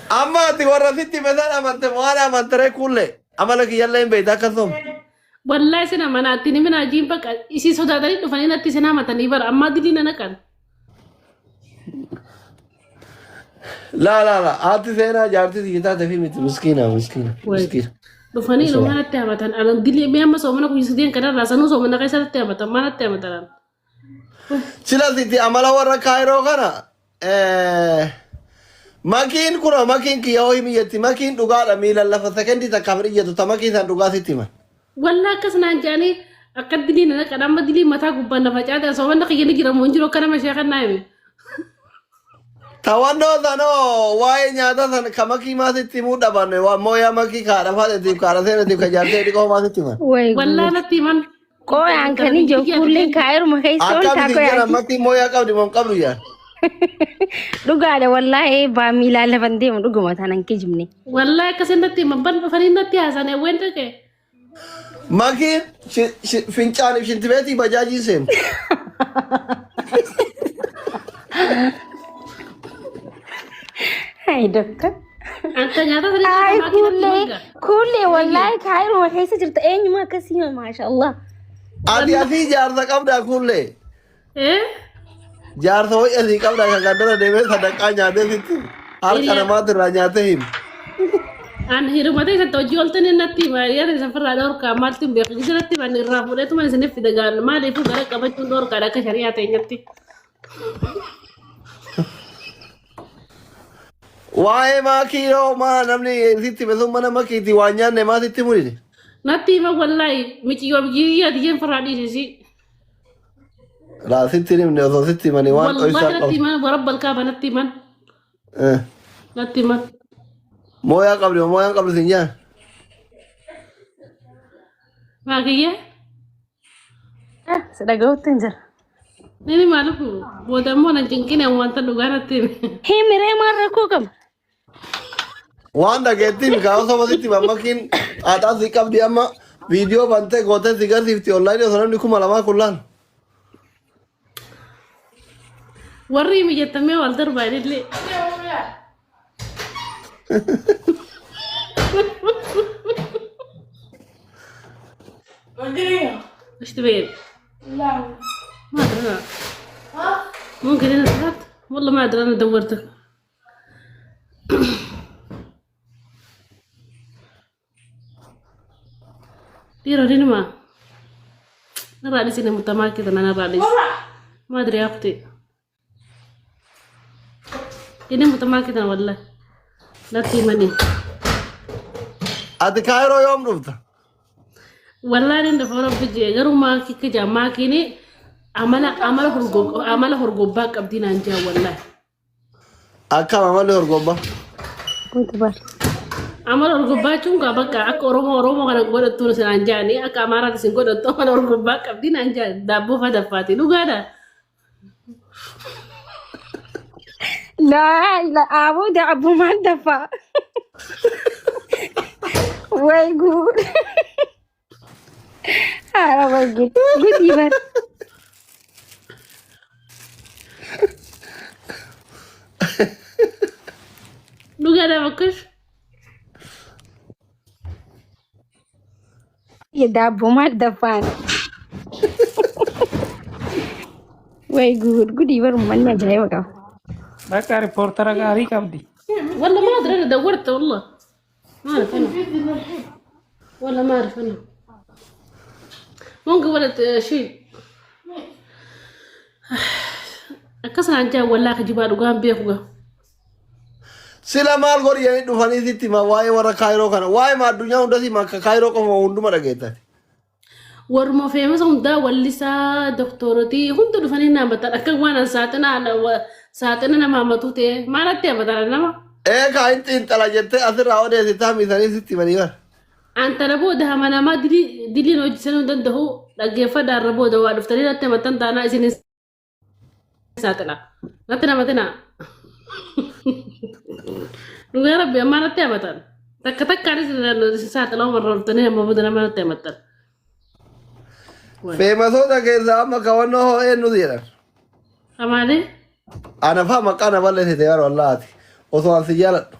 Amma ati warra sitti hime san amante moo waan amante ree kuullee amala kiyyallee hin beekta akkasuma. Wallaahi isin amanaa ittiin himin ajiin bakka isii sodaatanii dhufanii natti isin hamatanii bara ammaa dilii na naqan. Laa laa laa haati seenaa jaartii tiyya taate fi miti miskiina miskiina Wayi. miskiina. Dhufanii Osoo. ilmaa natti hamatan anan dilii mee amma soomana guyyaa sadeen kanarraa sanuu soomana keessa natti hamatan maa natti hamatan an. Sila sitti amala warra kaayiroo kana makiin kuna makiin kiyya hoo himi jetti makiin dhugaadha miilan lafa sekendii takkaaf hin ijjatu ta makii san dhugaa sitti himan. Wallaa akkas naan jedhanii akka dilii na naqan amma dilii mataa gubbaan na facaate soomana kiyya ni jira moo hin jiru akka nama ishee kan naa hime. Tawannoo sanoo waa'ee nyaata san ka makii maa sitti himuu dhaban waa mooyaa makii kaadha faaxetiif kaadha seenetiif ka jaartee dhiqoo maa sitti himan. Way Wallaa guud. natti himan. Qoyaan kan ijoo kuulleen kaayiruma keessa ol Akkam taakoo isin jedhan yaati. makii mooyaa qabdi moo hin qabdu jedhan. Dhugaadha wallaahi baa miilaan lafan deemu dhuguma taanaan kijibne. Wallaa akkasin natti himan ban dhufanii natti haasan hawween dhaqee. Makiin fincaaniif shintibeetii bajaajii seentu. Hai doktor. Anta nyaata sanii Ay nyaata maakii natti kuullee himan gaa. kuullee wallaahi kaayiruma keessa jirta eenyuma akkasii hima maashaallah. Ati asii jaarsa qabdaa kuullee. Eh? Jaarsa wayii asii qabdaa kan gandara deemee sadaqaa nyaatee sitti harka Hiriyaa. namaatti irraa nyaatee himu. An hirumata isatti hojii ooltan natti hima hiriyaa isa firraa dhorkaa maaltu hin beeku isa natti himan irraa fuudheetuma isiniif fida gaan maaliifuu gara qabachuun dhorkaadha akka shari'aa teenyatti. Waa'ee maakii yoo maa namni sitti hime sun mana makiitii waan nyaanne maa sitti himuu Natti hima wallaahi miciyyoo biyya tiyyeen firraa dhiisisi. Laa sitti hin himne osoo sitti himanii waan Wallaahi dhoysaa natti qabu. himan warabbal kaaba natti himan Eh. natti himan. Mooyaa qabdi moo mooyaan qabdu siin jaan. Maakiyyee Si dhaga'utti hin jira. nini maaliif booda immoo nan cinqine wanta dhugaa natti hime. Himiree maal rakkoo qaba? Waan dhageettii mi kaa osoo sitti himan makiin xaaxaa si qabdi amma viidiyoo bantee gootee si garsiifti onlaayinii osoo namni 2000 kun laal. Warri himi jettamee wal darbaa illee. ايش تبين؟ ما ادري انا ممكن انا طلعت والله ما ادري انا دورته ديروا لي ما نرى لي متماكد انا نرى لي ما ادري يا اختي Inni mutamaakidha wallahi. Natti himanii. Ati kaayiroo yoom dhufta? Wallahi inni dhufa rabbi jee garuu maakii kija maakiin amala amala horgo amala horgobbaa qabdii naan jaa wallahi. Akkam amalli horgobba? Guutu bar. Amala horgobbaa jechuun kaa bakka akka Oromoo Oromoo kana godhattu naan jaani akka Amaaraatti isin godhattu amala horgobbaa qabdii naan jaa daabboo fa daffaati dhugaadha. Laa ila aboo daabboo maal dafaa? Way guud. Haara way guud. Gudii bar. Dhugaadha bakkash. Daabboo maal dafaan? Way guud gudii bar uummanni ajaa'iba qaba. Bakka riippoortara gaarii qabdi. والله ما ادري انا دورت والله ما اعرف انا والله ما اعرف انا ممكن ولد شيء akkasuma jaa wallaa kijibaa dhugaan beeku gaa Sila maal godhi jedhanii dhufanii sitti hima waa'ee warra kaayiroo kana. Waa'ee ma addunyaa hunda si hima akka kaayiroo qofa hunduma dhageettati. Warruma feemasa hundaa wallisaa doktorotii hunda dhufanii na hamatan akka waan an saaxina saaxina nama hamatuu ta'e maalatti hamatan nama. Ee kaa hin xiinxala jettee asirraa odeessitaa miisanii sitti himanii bara. An tana booda hamanamaa diliin hojjetanuu hin danda'u dhaggeeffadhaa irra booda waa dhuftanii natti hamatan taanaa isin saaxila. Natti namatina. Dhugaa rabbi ammaa natti hamatan. Takka takkaanis isin saaxila warra dhuftanii amma booda nama natti hamatan. Feemasoota keessaa amma kawannoo hoo eenyu jedhan. Amaali? Ana faa maqaa na balleessite bara wallaati. Osoo an si jaaladhu.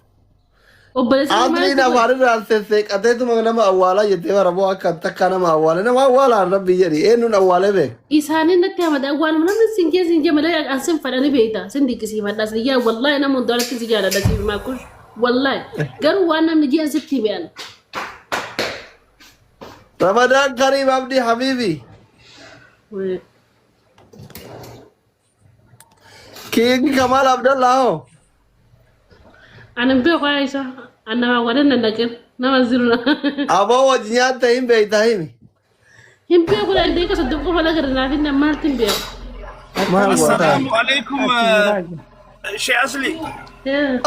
Obboleessa kee Asliin maaltu godhe? afaan irraa sesseeqateetuma nama awwaalaa jettee bara boo akka takka nama awwaale nama awwaalaan rabbi jedhi eenyuun awwaalee beeka. Isaanii natti hamada awwaaluma namni sin jee sin jee malee an sin fadhani beekta sin dinqisiifadha sin yaa wallaahi nama hundaa alatti si jaaladha si maakush wallaahi garuu waan namni jeen sitti hime an. Ramadaan Kariim Abdii Habiibi. King Kamal Abdallah hoo. Ani hin beeku yaa isa an namaa godhan nan dhaqin nama ziru. Aboo wajji nyaatte hin beektaa himi. Hin beeku dhaan deeqa soddom qofa lagarra naaf hin maalti hin beeku. Maal gootaa? Assalaamu alaikum Achi biraa jira. Sheekh Asli.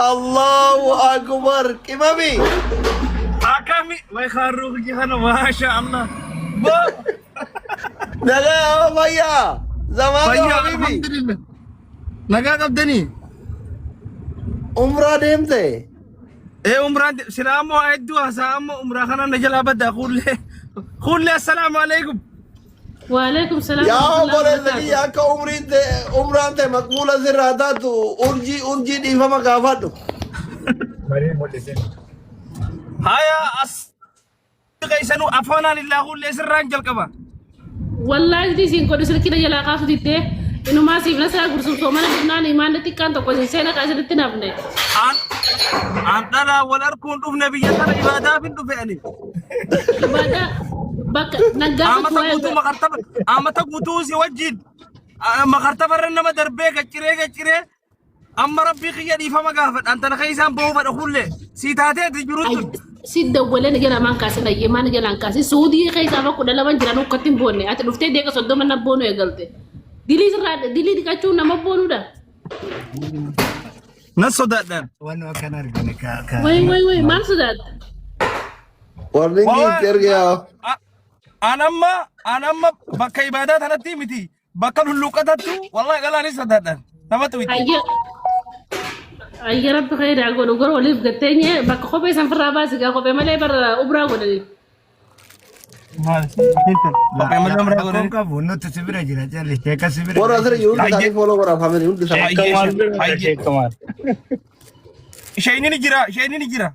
Allahu Akbar qimami. Akami way khaaruu jihana maasha Allah. Bo Nagaa hoo fayyaa. Zamaanoo fayyaa habibi. alhamdulillah. Nagaa qabdanii? Umraa deemte. Ee umraan silaa ammoo waa hedduu haasaa ammoo umraa kana na jalaa baddaa kuullee. Kuullee assalaamu alaikum. Waalaikum salaam Yaa warahmatullahi obboleessa wabarakatuh. kiyya akka umriin ta'e umraan ta'e maqbuula sirraa taatu urjii urjii dhiifama gaafadhu. Haya as keessanuu afoonaan illaa kuullee sirraan jalqaba. Wallaahi isin isin godhu silkii na jalaa kaasu diddee inumaa siif na saa gursum soomana dhufnaan imaanni xiqqaan tokko isin seena kaa isinitti nafne. An an dhalaa wal arkuun dhufne biyya tana ibaadaaf hin dhufe ani. Ibaadaa bakka naggaafatu Amata waa'ee guutuu makartaba amata guutuu si wajjin makartaba irra nama darbee gacciree gacciree amma rabbii kiyya dhiifama gaafadha. An tana keessaan ba'uu fadha kullee sii taateeti jirutti. Si dawwalee na jalaa maan kaasin ayyee maan jalaan kaasin suudii keessaa bakka 12 jiran ukkatti hin boonne ati dhuftee deeqa 30 na boonu eegalte. Dilii sirraa dilii dhiqachuun nama boonuudha. Nan sodaadhaan. Wanni akkana argine ka ka Way way way maal sodaatta? Warri itti erge yaa. An amma an amma bakka ibaadaa tanatti miti bakka lulluuqqatattu wallahi galaanis sodaadhaan nama xuwiti. Ayya ayya rabbi khayraa godhu gara waliif gatteenye bakka kophee san firraa baasi gaa kophee malee bara ubraa godhani. Kophee malee umraa Rakkoon godhani. qabu nuti si bira jira calli sheeka si bira Warra jira. asirra jiru hundi isaanii follow godhaa family hundi isaanii. Hayyee Sheekamaal bira jira hayyee. sheekamaal. Isheen ni jira isheen ni jira.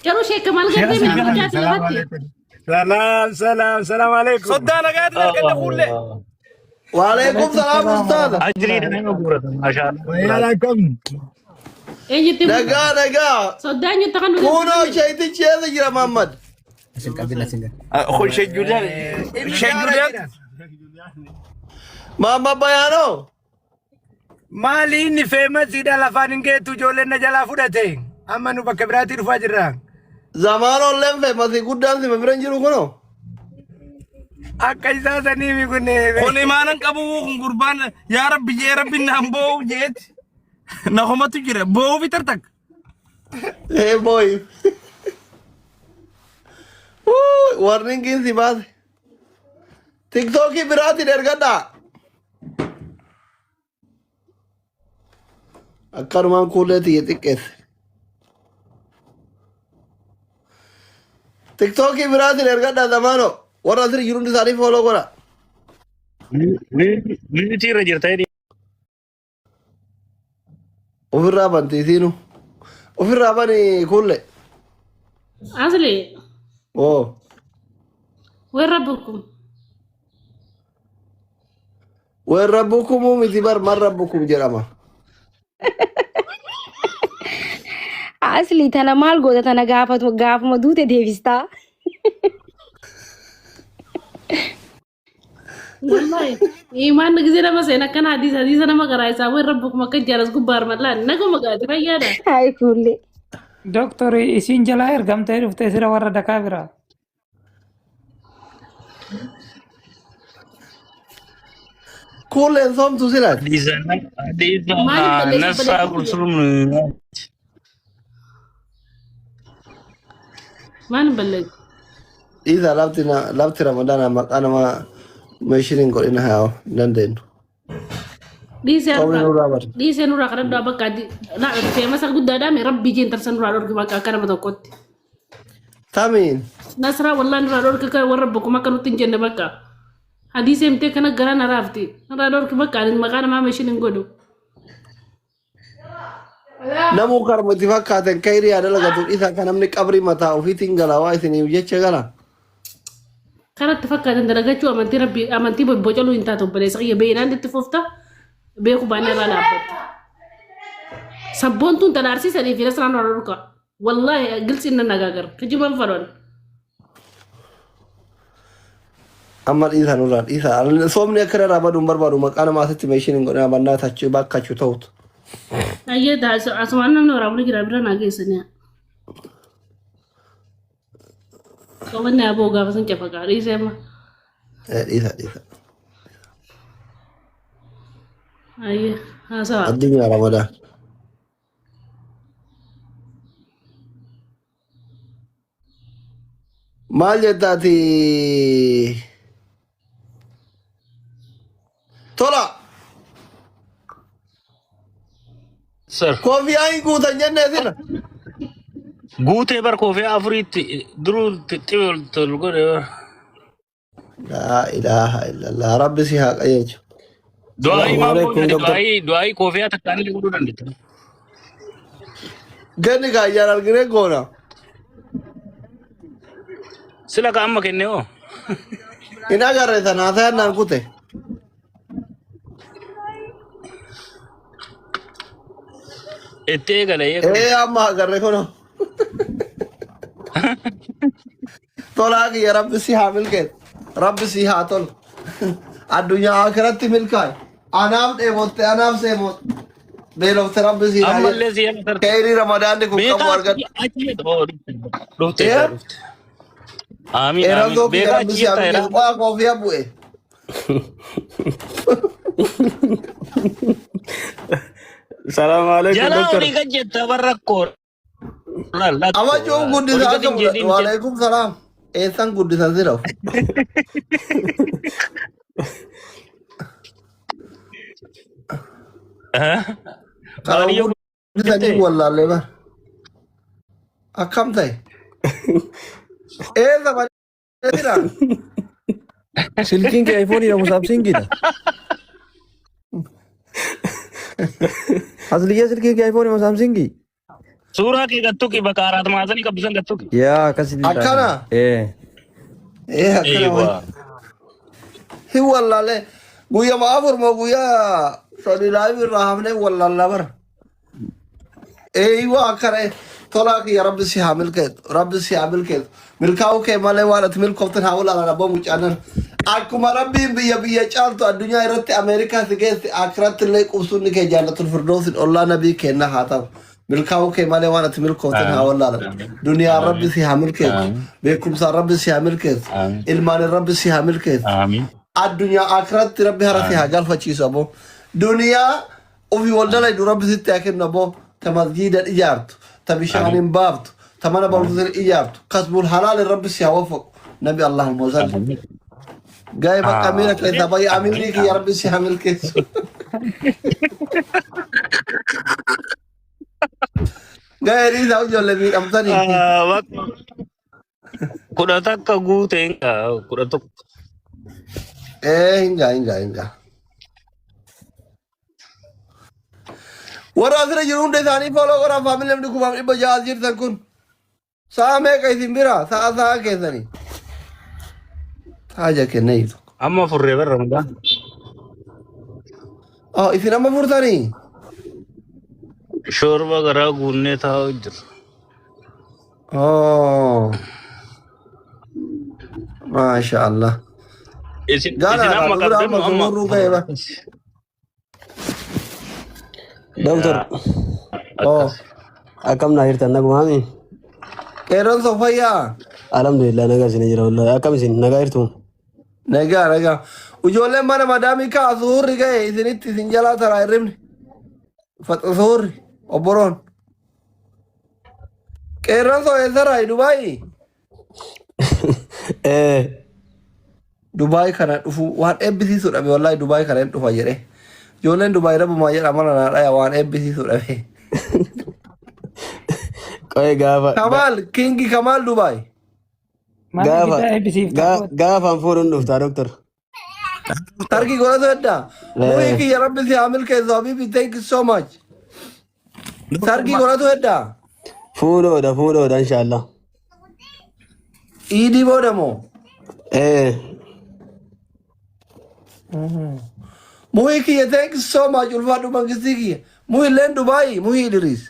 Garuu sheekka maal Sheekh gartee si mina bira guddaa jira. si Salaam lafatti. alaikum. Salaam salaam salaam alaikum. Soddaa nagaatiin argadha fuullee. Waalaikum salaam ustaaza. Ajriidha nama guurata maashaallah. Wayyaa akkam. Eenyutti Nagaa nagaa. soddaan jettu kan nuti. Kunoo sheetichi eessa jira Muhammad? Kun Sheekh Juuliyaan. Sheekh Juuliyaan. Muhammad Bayaanoo. Maali inni feemasiidha lafaan hin geettu ijoolleen na jalaa fudhate. Amma nu bakka biraatti dhufaa jirra. Zamaanolleen feemasii guddaan sima bira hin jiru kunoo. Akka isaa sanii kun Kun imaanan qabu kun gurbaan yaa rabbi jee rabbi naan boo'u jeeti. Na homatu jira boo'uu fi tartak. Hey boy. Warningiin si baase. Tiktookii biraatiin ergadhaa. Akkanumaan kuulee tiyya xiqqeesse. Tiktookii biraatiin ergadhaa zamaanoo. Warra asirra jiru hundi isaanii follow godha. Mute irra jirta jedhi. Ofirraa banti isiinu. Ofirraa bani kuulle. Asli Oo. وين ربكم؟ Waan rabbukumuu miti bar man rabbukum jedhama. Asli tana maal goota tana gaafatu gaafuma duute deebistaa. Wallahi imaan gisee nama seen akkana hadiisa hadiisa nama garaa isaa وين ربكم akka jaalas gubbaa armallaan naguma gaati fayyaadha. Hayi kuullee. Doktori isiin jalaa ergamtee dhuftee sira warra dakaa biraa. Kuulleen soomtu silaati. Hadiisa hadiisa Maaliif balleessu nassa balleessu qulsulum Maaliif balleessu? Dhiisa lafti lafti ramadaana maqaa nama meeshiin hin godhin haa hin dandeenyu. Dhiisee Soomni harkaa nurraa bada. dhiisee nurraa kadhadhaa bakka feemasa guddaadhaa mee rabbii jeen tarsa nurraa dhorki bakka akka nama tokkotti. Tamiin Nasraa wallahi nurraa dhorki akka warra bokkuma akka nutti hin jenne bakka. Hadiisee himtee kana garaa na raafti. Nurraa dhorki bakka ani maqaa namaa meeshiin hin godhu. Namuu karma itti fakkaaten kayrii haa dalagatu dhiisaa kan namni qabrii mataa ofiitiin gala waa isiniif jecha gala. Kanatti fakkaatan dalagachuu amantii rabbii amantii bobbocaluu hin taatu obboleessa kiyya beeynaan itti fufta beeku baannee irraa dhaabbatta. Sabboontuun tana arsiisanii fi nasraan irraa dhorka. Wallaahi gilsiin nan nagaagar kijiban fadhan. Amma dhiisaa nurraa dhiisaa. Soomni akka irraa badu hin barbaadu maqaa namaa asitti meeshiin hin godhin amannaa tachu bakkachu ta'utu. Ayyee asumaan namni waraabni jira bira naa geessanii. Soomni aboo gaafa sun cafaqaa dhiisee amma. Dhiisaa dhiisaa. Ayyee haasawaa. Addunyaa Ramadaan. Maal jettaati? Tola. Sir. Koofiyyaa hin guutan jennee sila. Guutee bar koofee afuriitti duruu xixiqqoo ol tol godhe bar. Laa ilaaha illallah. Rabbi si haa qajeelchu. Du'aayii Salaamu maal alaikum goone doktor. du'aayii du'aayii koofee takkaan illee godhuu dandeetta. Ganni kaayyaan arginee goona. Sila ka amma kenne hoo. Hin agarre sana haasayaan naan kute. Itti eegale eegale. Ee amma agarre kunoo. Tolaa kiyya rabbi si haa milkeessu. Rabbi si haa tolu. Addunyaa akiratti milkaa'i. Anaaf dheebotte anaaf seebotte. Beelofte rabbi si haa jedhu. Ammallee si yaa tarti. Kheyrii ramadaanni kun qabu Beekaa argadhu. achi oh, dhufte dhufte Ee dhufte. Amiin amiin. Eerantoo kiyya Beekaa rabbi achi si haa jettaa milkeessu. jedha. Qo'aa koofiyaa bu'e. Salaamu alaikum Jalaa doktor. olii gad jetta barra rakkoo. Amma cuun Olii guddisa gad akka hin fudhadhu. jedhin jedhu. Waalaikum salaam. Eessan guddisan si dhawu. Kana Baadiyyoo guddisanii jettee. wallaallee bara. Akkam ta'e? Eessa bareedina? Silkiin kee iPhone jedhamu Samsungiidha. Asliyyee silkiin kee iPhone moo Samsungii? Suuraa kee gattuqi bakka araat maasanii qabdu san gattuqi. Yaa akkasitti ta'a. Akkana? Ee. Ee akkana wayi. Eeywaa. Hin wallaallee. Guyyama afur moo guyyaa sadi laayif irraa hafnee wallaallaa bara. Eeyyuu akkana tolaa kiyya rabbi si haa milkeessu rabbi si haa milkeessu milkaa'uu kee malee waan ati milkooftan haa ulaalan abboo mucaanan akkuma rabbiin biyya biyya caaltu addunyaa irratti Ameerikaa si geesse akiratti illee qubsunni kee jaallatul firdoosin ollaa nabii keenna haa ta'u milkaa'uu kee malee waan ati milkooftan haa wallaalan duniyaan rabbi si haa milkeessu beekumsaan rabbi si haa milkeessu ilmaanin rabbi si haa milkeessu addunyaa akiratti rabbi hara si haa galfachiisu aboo duniyaa Ofii wal dalaydu rabbi sitti haa kennu aboo ta masgiida ijaartu ta bishaanin baaftu ta mana barumsa ijaartu kasbul halaalin rabbi si haa waffaqu nabi allahumma salli gaa'e bakka amiira keessaa baay'ee amiirii kiyya rabbi si haa milkeessu gaa'e dhiisaa ijoollee miidhamtanii 11 guute hin 11. Ee hin gaa hin gaa hin gaa. Warra asirra jiru hunda isaanii follow godhaa faamilii namni 6,600 as jirtan kun. Sa'a meeqa isin bira? Sa'a sa'a keessanii. Taaja kennee jiru. Amma furree bara Ramadaan. Oh, isin amma furtanii? Shorba garaa guunnee taa'u jira. Oh. Maasha Allah. Isin Gaana isin amma irraa dura qabdan amma nu amma sumurruu ga'e ba. Doktor Oh. akkas. akkam naa jirtan nagumaami? Qeerroon soffayyaa. Alhamdulillah nagaa isin jira wallahi akkam isin nagaa jirtu? Nagaa nagaa. Ijoolleen mana madaamii kaa suurri ga'e isinitti isin jalaa taraa hirribni. Faxa suurri obboroon. Qeerranso eessarraa Dubaayii? Ee Dubaay kana dhufu waan eebbisiisu dhabe wallaahi Dubaay kana hin dhufa jedhe. Ijoolleen Dubaay rabbumaa jedha mana naa dhaya waan eebbisiisu dhabe. qo'ee gaafa Kamaal Kingi Kamaal Dubaay. Mana gaafa gitaa eebbisiifta kooti. gaafaan fuudhuun dhuftaa doktor. Tarkii godhatu hedda. Muhii Ee kiyya rabbi si haa milkeessu habibi thank you so much. Sargii godhatu heddaa? Fuudhoodha fuudhoodha inshaallah. Iidii booda moo? Ee. Muhii kiyya thank you so much ulfaadhu mangistii kiyya. Muhii illeen Dubaayii muhii Idriis.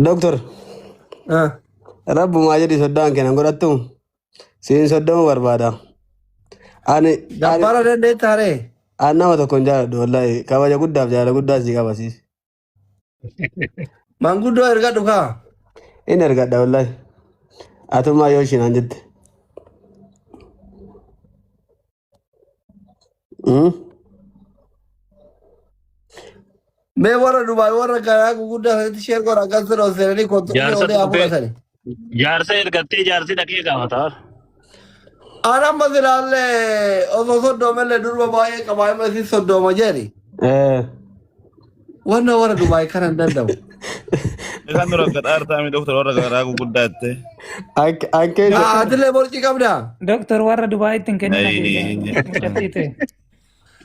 Doktor Ah. rabbumaa jedhi soddaan kennan godhattu siin soddomuu barbaada. Ani ani Gabbara dandeettaa ree? ani nama tokko hin jaaladhu wallahi kabaja guddaaf jaalala guddaa sii qaba siis. Manguddoo ergadhu kaa. Inni ergadha wallahi. Atummaa yoo ishiin aan jette. Mee warra Dubaay warra garaa guguddaa sanitti sheer godha akkas ol seenanii kottu Jaarsa olee haa dhufee fudhatani. jaarsa ergattee jaarsi dhaqee gaafata. An amma silaallee osoo soddoomellee durba baay'ee qabaa ima isin soddooma jedhi. Eh. Wanna warra Dubaay kana hin danda'u. Isaan dura gadhaartaa mi doktor warra garaa guguddaa jettee. Anke Atillee borcii qabdaa? Doktor warra Dubaayitti hin kennin akeeka. Mucattii ta'e.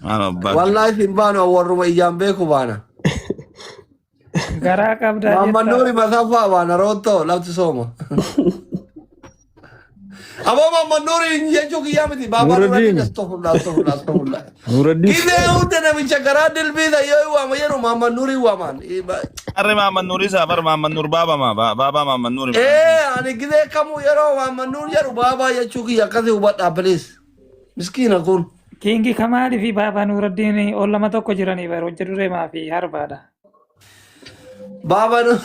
Maal abbaa. Wallaahi sin baanu warruma ijaan beeku baana. Garaa qabdaa Maamman jettaa. Nuuri masaffaa baana roottoo lafti sooma. Aboo Maamman Nuuri jechuu kiyyaa miti baabaa Nuuraddiin Nuruddin. astaghfirullah astaghfirullah astaghfirullah. Nuruddin. Gizee hunda namicha garaa dilbiisa yoo waama jedhu Maamman Nuuri waamaan. Arre Maamman Nuuri isaa bar Maamman Nuur baaba maa baabaa Maamman Nuuri. Ee ani gizee kamuu yeroo Maamman Nuur jedhu baabaa jechuu kiyya akkasii hubadhaa please. Miskiina kun. Kiingi Kamaalii fi Baabaa Nuuraddiin ol lama tokko jiranii bara hojja dureemaa fi harbaadha. Baabaa Nuur.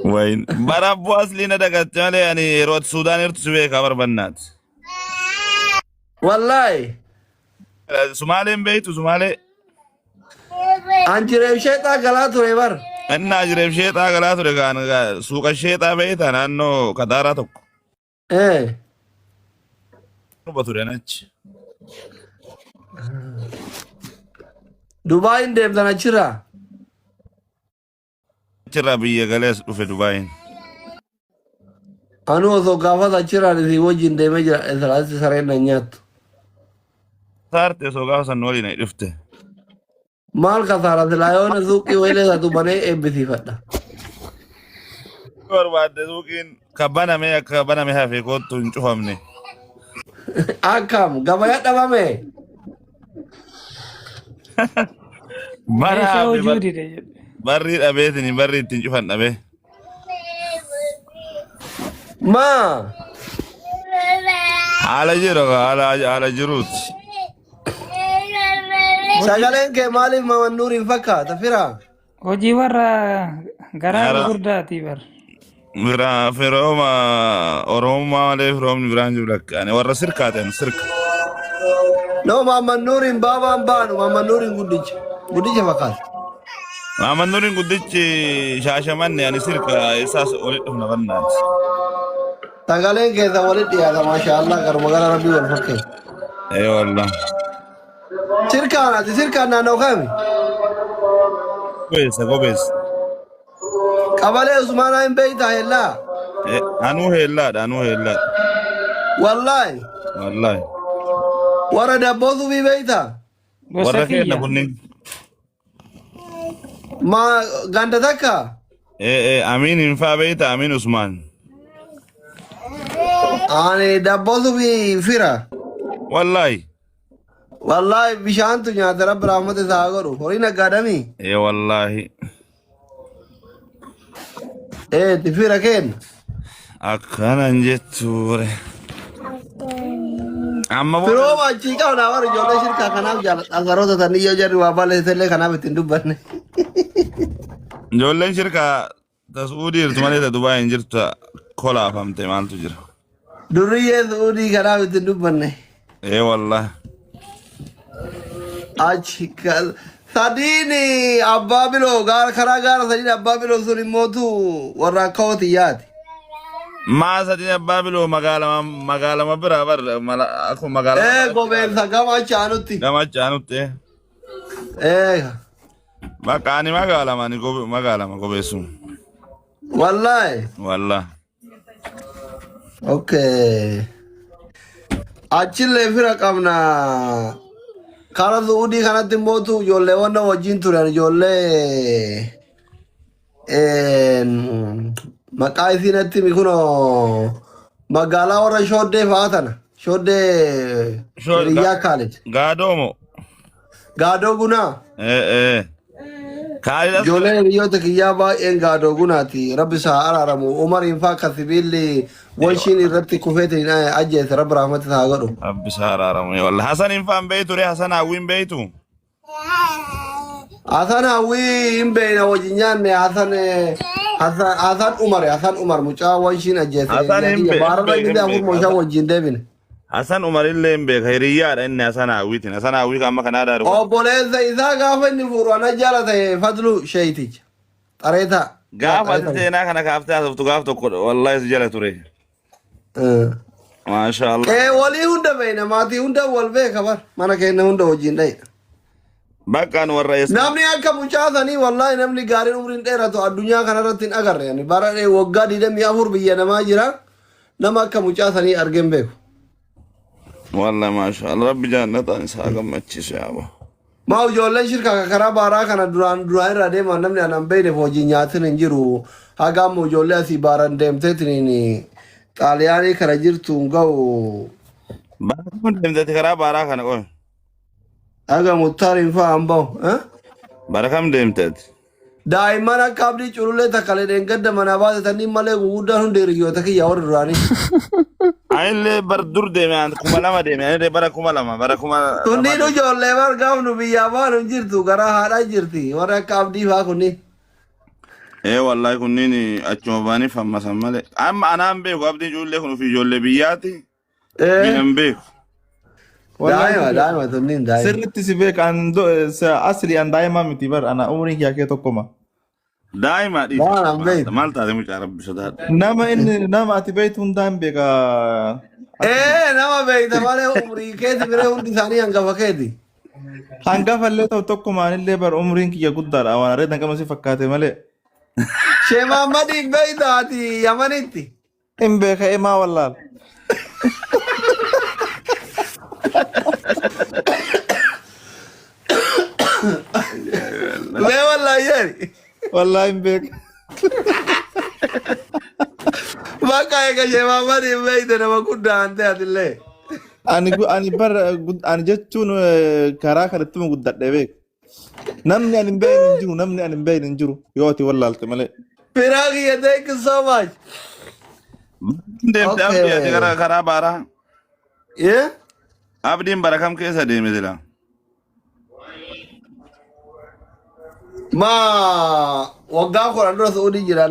Wayin. Bara abboo aslii na dagatte malee ani yeroo ati Suudaan jirtu si beekaa barbannaati. Wallaahi. Sumaaleen beektu Sumaalee. An jireef sheexaa galaa ture bar. Innaa jireef sheexaa galaa ture kaan suuqa sheexaa beektaa naannoo Kataaraa tokko. Eh. Torba ture achi. Dubaayin deemtan achirraa. Achirraa biyya galee as dhufe Dubaayin. Anuu osoo gaafas achirraan isin wajjin deemee jira Israa'elsi sareen na nyaattu. Saarte osoo gaafa san waliin dhufte. Maal kasaara silaa yoona suuqii wayilee isaatu banee eebbisiifadha. Barbaadde suuqiin ka baname akka baname hafe kottu hin cufamne. Akkam gabaya dhabame. Bara Meeshaa hafe hojii dide jedhe. barrii dhabeetiin barrii ittiin cufan dhabee. Maa Haala jiru haala haala jiruuti. sagaleen kee maaliif mamannuur hin fakkaata fira? Hojii warra garaa Gara gurguddaati bar. Bira firooma Oromummaa malee firoomni biraan jiru lakkaane warra sirkaa ta'an sirka. No mamannuuriin baabaan baanu mamannuuriin guddicha. Guddicha fakkaata. Maamman Nuuriin guddichi shaashamanne ani sirka isaas olitti dhufna bannaati. Sagaleen keessa walitti dhiyaata maashaallah garuma gara rabbii wal fakkeessa. Ee wallah. Sirkaan ati sirkaan naannoo kami? Gobeessa gobeessa. Qabalee Usmaanaa hin beektaa hellaa? Anuu heellaadha anuu heellaadha. Wallaahi Wallaahi. warra dabboo subii beektaa? Gosa Warra keenya kiyya. kunniin. Ma ganda takka? Ee ee Amiin hin faa beektaa Amiin Usmaan. Ani dabboo subii fira. Wallaahi. Wallaahi bishaantu nyaata rabbi rahmata isaa haa godhu. Horii naggaadamii? Ee wallaahi. Ee itti fira kenna. Akkanan jettuure. Amma booda Firooma achii qabna warri ijoollee shirkaa kanaaf jaaladha. Saroota tanii yoo jarri waa balleessellee kanaaf ittiin dubbanne. Ijoolleen shirkaa ta Su'uudii jirtu malee ta Dubaay hin jirtu ta kolaafamte maaltu jira. Durriyyee Su'uudii kanaaf ittiin dubbanne. Ee wallahi. Achi sadiin abbaa biloo gaara karaa gaara sadiin abbaa biloo sun immootu warra akka hootii yaati. Maa sadiin abbaa biloo magaalama magaalama biraa bar mala akkuma magaalama Ee gobeessa gama achi aanutti. gama achi aanutti. Ee Bakka ani magaalama ani magaalama gobeessu. Wallaahi. Wallah. Okay. Achillee fira qabna. Karaa Su'uudii kanatti immootu ijoolleewwan na wajjin turan ijoollee maqaa isii natti himi kunoo magaalaa warra Shooddee fa'aa tana. Shooddee Hiriyyaa Kaalid. Gaadoomo. Gaadoo Gunaa. Eh eh. Kaalid as Ijoolleen hiriyoota kiyyaa baay'een gaadoo gunaati. Rabbi isaa araaramu. Umariin fa'aa akka sibiilli wanshiin irratti kufeetiin ajjeese Rabbi rahmata isaa haa godhu. Rabbi isaa araaramu. Wallah Hasan hin faan beeytu ree Hasan hawwiin beeytu. Hasan hawwii hin beekna wajjin nyaanne Hasan Hasan Hasan Umar Hasan Umar mucaa wanshiin ajjeese Hasan hiriyaa hin kiyya beek hin baararra beek gidee hin afur beek mooshaa Hasan wajjin deebine. Hasan Umar illee hin beeka hiriyyaadha inni Hasan hawwiitiin Hasan hawwii kan amma kanaa daaru kana. Obboleessa isaa gaafa inni fuudhu ana jaalate Fadlu Sheeyticha. Xareetaa. Yaa Gaafa ati xareetaa. seenaa kana kaaftee haasoftu gaaf tokko wallahi si jala ture. Maasha Allah. Qe'ee walii hunda beekna maatii hunda wal beeka bar mana keenya hunda wajjin dhayna. Bakka nu warra eessa. Namni akka mucaa sanii wallaahi namni gaariin umriin dheeratu addunyaa kanarratti hin agarre. Ani bara waggaa 24 biyya namaa jira nama akka mucaa sanii argee hin beeku. Wallahi maasha Allah rabbi jannataan isaa gammachiisu yaaba. Maa ijoolleen shirka ka karaa baaraa kana duraan duraan irraa deeman namni anaan beekneef hojii nyaatin hin jiru. Haga amma ijoollee asii baaran deemteetiin xaaliyaanii kana jirtu hin ga'u. Bara kam deemte karaa baaraa kana qoy. Haga muttaariin fa'aa hin ba'u. Eh? Bara kam deemte ati? Daa'imman akka abdii culullee takka dheengadda manaa baate tanniin malee guguddaan hundi hiriyoota kiyya warri duraanii. Anillee bar dur deeme an 2000 deeme anillee bara 2000 bara 2000 Kunniin deeme. ijoollee bar gaaf nu biyyaa baanu hin jirtu garaa haadhaa jirti warri akka abdii fa'aa kunniin. Ee wallahi kunniin achuma baanii fammasan malee. Amma anaan beeku abdiin ijoollee kun ofii ijoollee biyyaati. Ee Minan beeku. Wallahi daa'ima daa'ima tunniin daa'ima. sirriitti si beeka an asli an daa'ima miti bar ana umriin kiyya kee tokkoma. Daa'ima dhiisi. Waan an beektu. Maal taate mucaa rabbi sodaadhu. Nama inni nama ati beektu hundaan beeka. Ee nama beekta malee umrii keeti biree hundi isaanii hangafa keeti. Hangafa illee ta'u tokkuma anillee bar umriin kiyya guddaadha waan areedan qaba si fakkaate malee. Sheemaamadiin beekta ati Yamanitti. Hin beeka emaa wallaal. Mee wallaahi jedhi. Wallaahi hin beeka. Bakka eega Sheemaamadiin beekte nama guddaa ante atillee. Ani bar ani jechuun karaa kanattuma guddadhe beek. Namni ani hin beekne hin jiru namni ani hin beekne hin jiru yoo ati wallaalte malee. Firaa kiyya thank you so much. Deemte abdii ati Okay. gara karaa baaraa. Yeah? Abdiin bara kam keessa deeme sila? Ma waggaa 10 dura Su'uudii jira.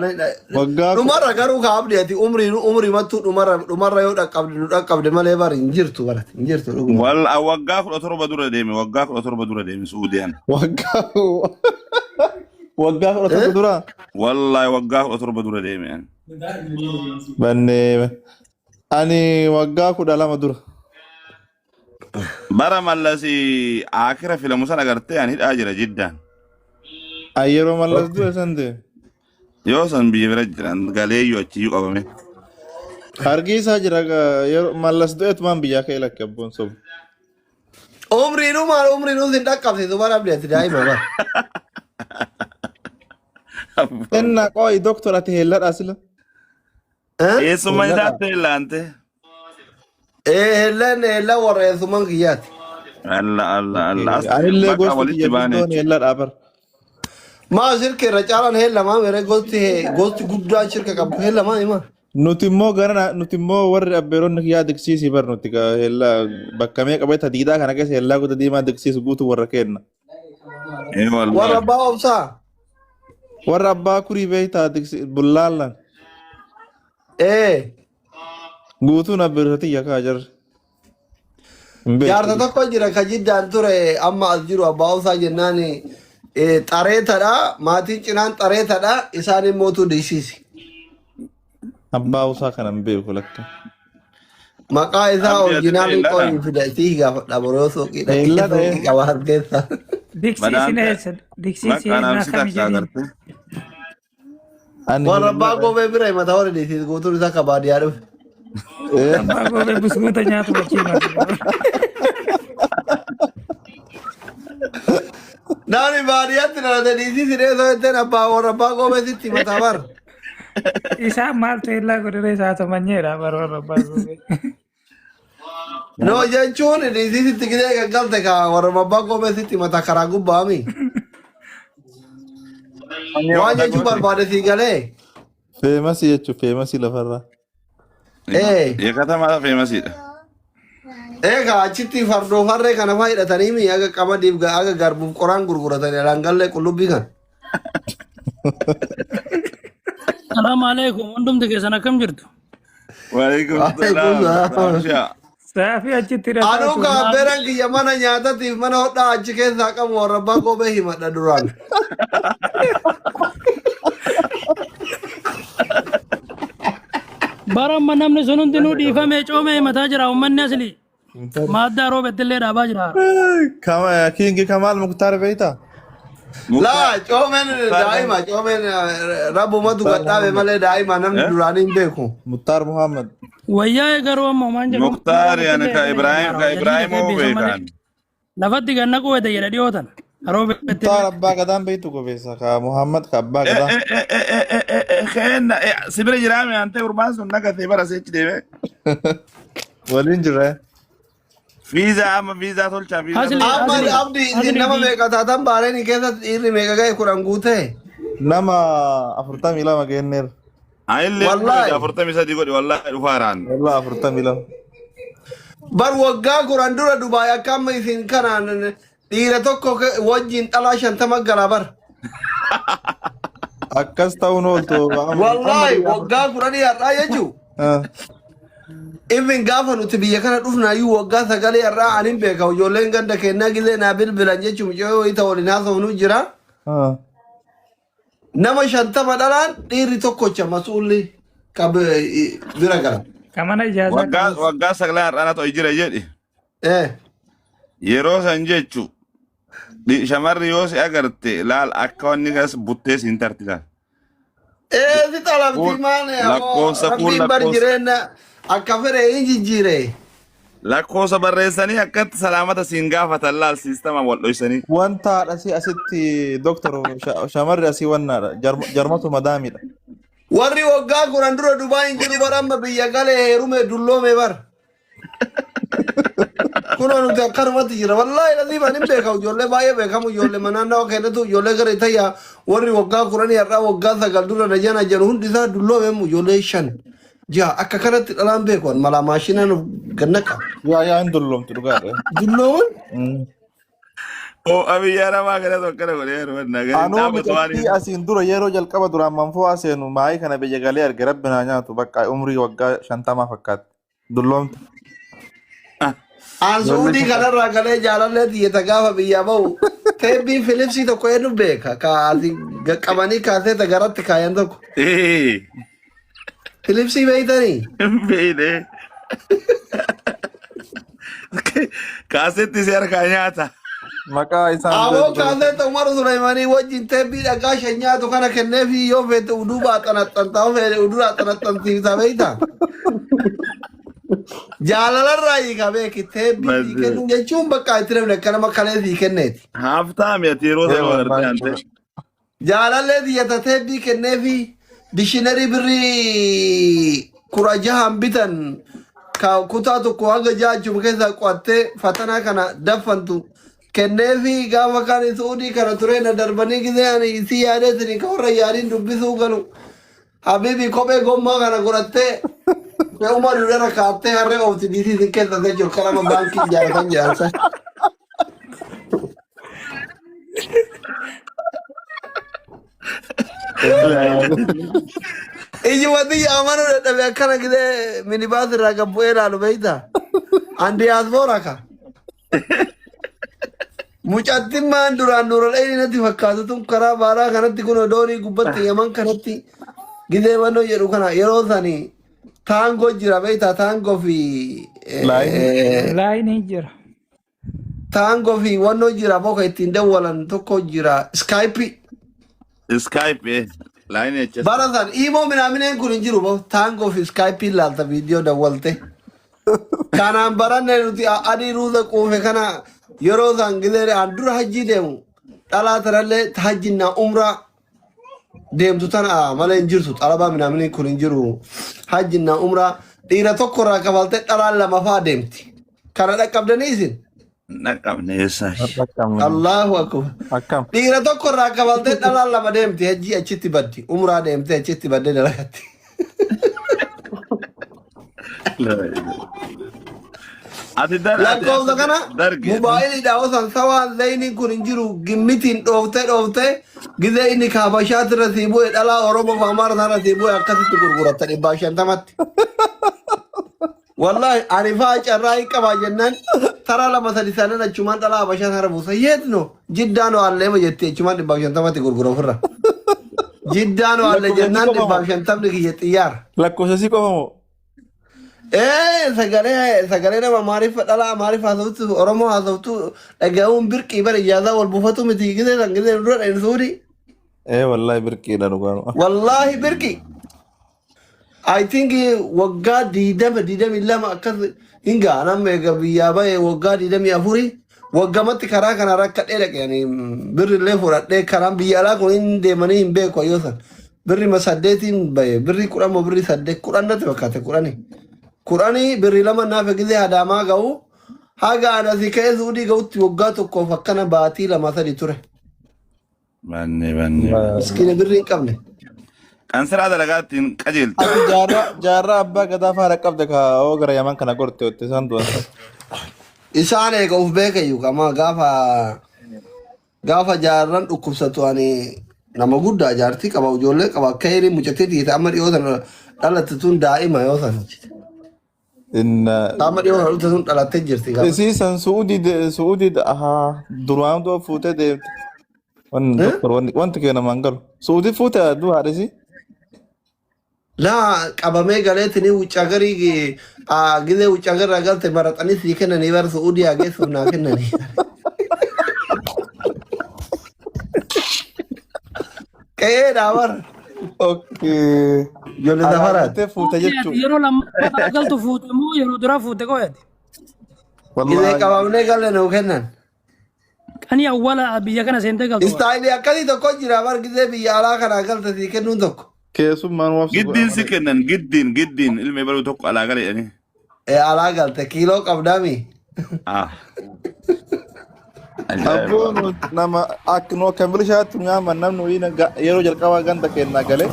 Waggaa Dhumarra garuu ka abdii ati umrii umrii mattuu dhumarra dhumarra yoo dhaqqabde nu dhaqqabde malee bari hin jirtu barate hin jirtu dhuguma. Wal waggaa 17 dura deeme waggaa 17 dura deeme Su'uudiyaan. Waggaa 17 dura. Wallahi waggaa 17 dura deeme ani. Bannee ani waggaa 12 dura. Bara mallasi akira filamu sana agartee ani hidhaa jira jiddaan. Ay yeroo mallas du'e san deeme. Yoo san biyya bira jiran galeeyyuu achiyyuu qabame. Hargeysaa jira yeroo mallas du'etumaan biyyaa ka'e lakke abboon sobu. Umriinuu maal umriinuu sin dhaqqabsiisu bara abdii ati daa'ima bara. Inna qo'i doktor ati heelladhaa sila. Eh? Eessummaa Heelladha. isaatti heellaante. Ee heellaan heellaan warra eessummaan kiyyaati. Allah Allah Allah. As Anillee bakka gosti walitti kiyya baane guddoon jechuudha. heelladhaa bara. Maa shirka irra caalaan heellamaa mere gosti gosti guddaan shirka qabdu heellamaa hima. Nuti immoo gara nuti immoo warri abbeeronni kiyyaa diqsiisii bar nuti heellaa bakka meeqa beekta diidaa kana keessa heellaa guddaa diimaa diqsiisu guutuu warra kenna. Ee Warra wallahi. abbaa obsaa. Warra abbaa kurii beektaa diqsi bullaallan Ee guutuun abbeerota tiyya kaa jirre. Hin beektu. Jaarsa tokko jira ka jiddaan ture amma as jiru abbaa obsaa jennaan xareetadha maatiin cinaan xareetadha isaan immootu diisiisi. Abbaa usaa kana hin beeku lakka. Maqaa isaa Abdi ati oriijinaalii heelladha. qorii fida isii gaafadha boroo suuqii dhaqee Heelladha suuqii qaba harkeessa. Diksiisin Badaan eessa? Diksiisin bakka eessa naamsi kami takka jedhiin? agarte. Ani Warra abbaa heelladha. goobee bira himata warri diisiis guutuun isaa ka baadiyyaa dhufe. Eh. Abbaa goobee buskuuta nyaatu wajjin. Namni baadiyyaatti dhalate dhiisii si dheessoo jetteen abbaa warra abbaa goobee sitti himata bar. Isaan maaltu illaa godhee isaa tamanyeedha bara warra abbaa goobee. No jechuun dhiisii sitti gidee gaggalte ka warra abbaa goobee sitti himata karaa gubbaami. Waan jechuu barbaade sii galee. Feemasii jechuun feemasii lafarraa. Ee. Yeekatamaa feemasiidha. Egaa achitti fardoo farree kana faa hidhatanii mi aga qamadiif aga garbuuf qoraan gurguratanii alangallee qullubbii kan. Salaamu alaikum. Hundumti keessan akkam jirtu? Waalaikum Waalaikum salaam. salaam. Saafishaa. Saafii achitti hidhataa Anuu ture. kaabbeeran kiyya mana nyaatatiif mana hodhaa achi keessaa qabu warra abbaa goobee himadha duraan. Bara amma namni sun hundinuu dhiifamee coomee himataa jira. Uummanni asli maaddaa roobetti illee dhaabaa jira. Kama Kingi Kamaal Muktaar beektaa? Laa coomeen Muktaar daa'ima coomeen rabbumatu Muktaar gadhaabe Muhammad. malee daa'ima namni duraanii hin beeku. Muktaar Muhammad. Wayyaa'ee garuu amma homaan jedhu Muktaar roobetti yani illee ka eegale Ibrahim jira. ka Jalli Ibrahim dafee oo beesan malee. beekan. Lafatti ganna quwwete jedha dhiyoo tana. Roobetti Muktaar illee. abbaa gadaan beektu gobeessa ka Muhammad ka abbaa gadaa. Keenna sibira jiraame ante gurbaan sun nagatee bara seechi deeme. Waliin jirra. Fiizaa amma fiizaa tolchaa fiizaa Asli tolchaa. Amma asli abdi isin asli nama meeqa taatan baareen keessatti dhiirri meeqa ga'e 10 guutee? Nama 42 geenneerra. Anillee Wallaahi. 43 godhi wallaahi dhufaaraan. Wallah 42. Bar waggaa 10 dura Dubaay akka amma isin kanaan dhiira tokko wajjin dhalaa 50 galaa bar. Akkas ta'uun ooltu amma amma Wallaahi dhiira waggaa 10 har'aa jechuu. Ah. Even gaafa nuti biyya kana dhufnaayyuu waggaa 9 har'aa anin beeka ijoolleen ganda kennaa gizee naa bilbilan jechuun mucayyoo wayii ta'u waliin haasofnu jira. Ah. Nama 50 dhalaan dhiirri tokkocha masuulli ka bira gala. Ka mana ijaazaa Waggaa qabus. waggaa 9 har'aa na jira jedhi. Yeroo san jechu shamarri yoo si agarte laal akka wanni gas buttee siin tarti laal. Ee si xalabti Kuun maane ammoo lakkoofsa kuun rabbiin bar lakkoofsa jireenya akka fedhe hin jijjiire. lakkoofsa barreessanii akkatti salaamata siin gaafatan laal siistama wal dhoysanii. Wanta haadha asii asitti doktor shamarri asii wannaadha. Jarmatu madaamiidha. Warri waggaa 10 dura Dubaay hin jiru bar amma biyya galee heerume dulloome bar. Kunoo nuti akkanumatti jira. Wallaahi laziim ani hin beekamu ijoollee baay'ee beekamu ijoollee manaannawaa kennatu ijoollee gara itayyaa warri waggaa 10 har'aa waggaa 9 dura na jana jedhu hundi isaa dulloome immoo ijoollee 5 6 akka kanatti dhalaan beeku an malaa maashinaan of gannaqa. Yaa yaa hin dulloomtu dhugaadha. Dullooman Oo abiyyaa namaa kana akkana godhee yeroo nagaa hin Anuu dhaabbatu waan mucattii asiin dura yeroo jalqaba duraan manfoo seenu maayii kana biyya galee arge rabbi naa nyaatu bakka umrii waggaa 50 fakkaatti. Dulloomte. Aan Ijoollee suudii kana. kanarraa galee jaalallee tiyyata gaafa biyyaa bahu teebbii Filipsii tokko eenyu beeka ka asii qaqqabanii kaaseeta garatti kaayan tokko. Ee Filipsii beeytanii? beeyne. Kaasetti si harkaa nyaata. Maqaa isaan Aboo beektu. kaaseeta Umar Sulaimanii wajjin teebbii dhagaa shan nyaatu kana kenneefi yoo feete uduubaa xanaxxantaa yoo feete uduraa xanaxxansiifta beeyta. Jaalalarraa hiika beeki teebbii sii Maddee. kennu jechuun bakka itti namni akka nama kalee sii kenneeti. Haaftaami ati yeroo Ee sana wal wallahi argite ante. Jaalallee tiyyata teebbii kenneefi dishiinarii birrii 16n bitan ka kutaa tokko haga jaachuma keessaa qo'attee fatanaa kana daffantu kenneefi gaafa kan suudii kana turee na darbanii gisee ani isii yaadee isin ka warra yaadiin dubbisuu galu habibi kophee gommaa kana godhattee fe'uma dudara kaattee harree oofti diisii isin keessa jechuun karama baankii ijaaratan jedhan. Ijuma tiyya amanuu dadhabe akkana gidee minibaas irraa gad bu'ee ilaalu beekta. An diyaaspoora ka. Mucattiin maan duraan nuura dheeyni natti fakkaatu tun karaa baaraa kanatti kun doonii gubbatti yaman kanatti gidee mannoo jedhu kana yeroo sani taangoo jira beekta taangoo fi Laayinii. Laayinii jira. Taangoo fi wannoo jira boka ittiin dawwalan tokko jira iskaayipii. Skype laayinii HS. Bara san imoo minaamineen kun hin jiru bo taangoo fi iskaayipii laalta viidiyoo dawwalte. Kanaan baranne nuti adii ruuza quufe kana yeroo san gizee an dura hajjii deemu. Dhalaa tanallee hajjinnaa umraa deemtu tana malee hin jirtu. Xalabaa minaamini kun hin jiru. Hajjinnaa umraa dhiira tokko irraa kafaltee dhalaan lama fa'aa deemti. Kana dhaqqabdanii isin? Dhaqqabne eessaa? Dhaqqabne. Allahu akbar. Akkam. Dhiira tokko irraa kafaltee dhalaan lama deemti. Hajjii achitti baddi. Umraa deemtee achitti baddee dalagatti. Ati dar ati Lakkoofsa kana darge. mobaayiliidha osoo sawaan zayiniin kun hin jiru gimmitiin dhooftee dhooftee gizee inni kaabashaati irra sii bu'e dhalaa Oromoo fi Amaara irra sii bu'e akkasitti gurguratta 150tti. Wallaahi ani faa carraa hin qabaa jennaan taraa lama sadi sanan achumaan dhalaa Habashaa sana buusa. Yeet no jiddaa no alleema jetti achumaan 150tti gurgura ofirra. Jiddaa no alle Lakkoofsa sii jennaan qofa dhibbaaf moo? shantamni kiyya xiyyaara. Lakkoofsa sii qofa moo? Ee sagalee sagalee nama Amaariffa dhala Amaariffa haasoftu Oromoo haasoftu dhaga'uun birqii bara ijaazaa wal buufatu miti gizee san gizee dura dheen suuri. Ee wallaahi birqiidha dhugaan. Wallaahi birqii. I think waggaa 20 22 akkas hin ga'a nama eega biyyaa bahe waggaa 24 waggamatti karaa kana rakkadhee dhaqe ani birri illee fudhadhee karaan biyya alaa kun hin deemanii hin beeku ayyoo san birri ma saddeetiin bahe birri 10 moo birri 8 10 natti fakkaate kudhanii kudhanii birri lama naaf gizee hadaamaa ga'u haga ana si ka'ee suudii ga'utti waggaa tokkoof akkana baatii lama sadi ture. Banne banne. Miskiina birri hin qabne. Kan siraa dalagaa ittiin qajeeltu. Ati jaarraa jaarraa abbaa gadaa faana qabda ka oo gara yaman kana gorte hotte isaan du'an. Isaan eega of beekayyuu qama gaafa gaafa jaarran dhukkubsatu ani nama guddaa jaartii qaba ijoollee qaba akka hiriin mucattii tiite amma dhiyoo sana dhalatte tun daa'ima yoo sana. Inna Amma dhiyoo sana dhufte tun dhalattee jirti gaafa. isii san su'uudii su'uudii ahaa duraan du'a fuutee deemte. Wanni doktor wanni wanti kee namaan galu. Su'uudii fuute du'a haadhisi. Laa qabamee galeetini wucca garii gizee wucca garraa galte maraxanii sii kennanii bara su'uudii haa geessuuf naa kennanii. Qe'eedhaa bara. Okay. Ijoollee safaraati. Alaa fuute Ati jechuudha. yeroo lammaffaa galtu fuute moo yeroo duraa fuute qoyati? Gizee Wallaahi. qabamnee galle nuu kennan. Qanii awwaala biyya kana seentee galtu. Istaayilii akkasii tokko jira bar gizee biyya alaa kanaa galte sii kennuun tokko. Keessummaan wabsi godha Giddiin si malee. kennan giddiin giddiin ilmi baruu tokko alaa gala jedhanii. Ee alaa galte kiiloo qabdaami. Ah. Ajaa'iba. Abboo nu nama akka nu akka milishaatti nu yaaman namni wayii yeroo jalqabaa ganda keenyaa galee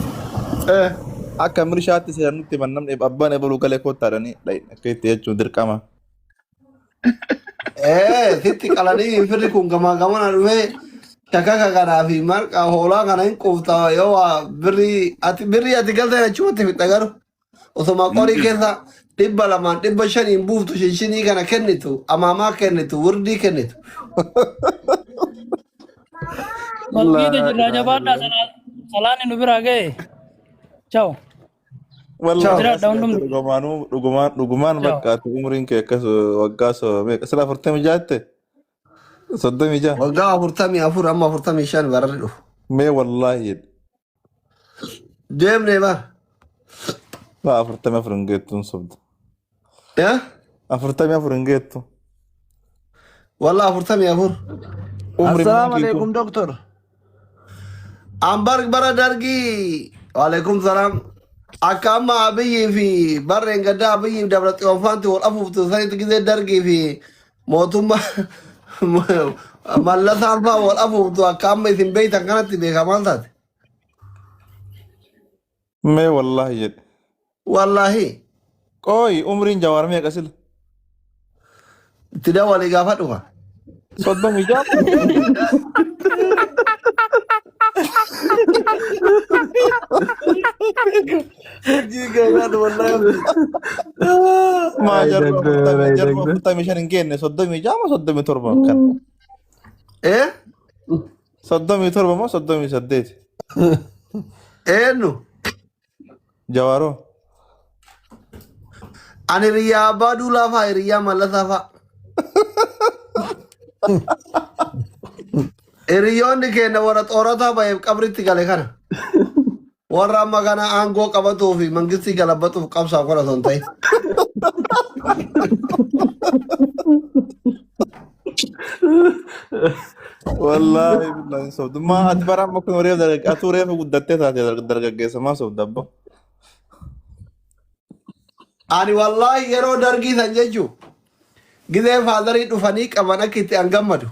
akka milishaatti seera nutti himan namni abbaan ebaluu galee koottaadhanii akka itti jechuun dirqama. Ee sitti qalanii firri kun gamaa gamana dhufee shakaka kanaa fi marqa hoolaa kana hin quufta yoo waa birrii ati birrii ati galtee achumatti fixxa garuu. Osoma qorii keessa 200n 500n buuftu shinshinii kana kennitu amaamaa kennitu wurdii kennitu. Masgiida Laa jirraa ilaaha jabaadhaa illallah. Salaanni nu biraa ga'e. Ciao. Wallahi Ciao. Jiraadha asii ati hundumti. dhugumaanuu dhugumaan dhugumaan Ciao. bakka ati umriin kee akkas waggaa meeqa sila 46 36 Waggaa 44 amma 45 bararri dhufu. Mee wallaahi jedhe. Deemnee bar. Laa 44 hin geettu hin sobda. Eh? 44 hin geettu. Wallah 44. Umri Assalaamu kiitu. alaikum doktor. Ambar bara dargii. Waalaikum salaam. Akka amma Abiyyii fi barreen gaddaa Abiyyii fi Dabra Xiyoon faanti wal afuuftu sanitti gizee dargii fi mootummaa mallasaan faa wal afuuftu akka amma isin beeytan kanatti beekaa maal taate? Mee wallaahi jedhe. Wallaahi. Qooyi umriin jawaar meeqa sila? Itti dawalii gaafa dhufa. 36. Hojii gaariidha wallaahi. Maa Ay, jarru doctor, afurtamii ay, jarru doctor. 45 hin geenne 36 moo 37 akkana. Eh? 37 moo 38? Eenyu? Jawaaroo. Ani hiriyaa abbaa duulaa faa hiriyaa mallasaa faa. Hiriyoonni keenya warra xoorataa baheef qabritti gale kana. Warra amma kana aangoo qabatuu fi mangistii galabbatuuf qabsaaf kana osoo hin ta'in. Wallaahi billahi hin sobdu. Maa ati bara amma kun reefu atuu reefu guddattee taate dargaggeessa maa sobda abbo. Ani wallaahi yeroo dargii san jechuun gizee faazarii dhufanii qaban akka itti an gammadu.